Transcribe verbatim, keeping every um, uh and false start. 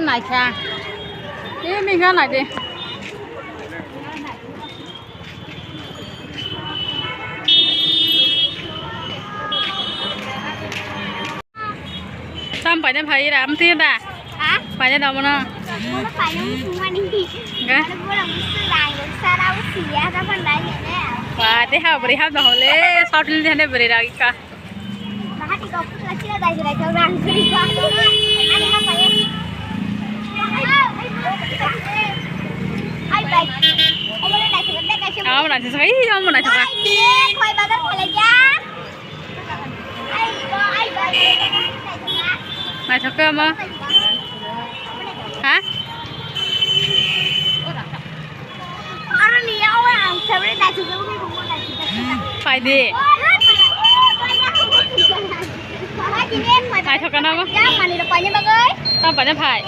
Naikha. Ei mingha naidi. Sam paina phai ra, amtwi da? Ha? Paina da mono. Mono paina musung mani. Ga? Mono bola musung rang, sara usia, ta pandai ne. Wa, te ha bri ha da hole, short ni hane bri ra ka. Bahati ko pura sira dai dai ko rang kri ko. Ani ha paina. Ai bai. Ai bai. Amo na sa, ai amo na sa. Ai, koi bazar khale ja. Naithok khe omo. Ha? Phai di. Naithok khe omo. Tam paina phai.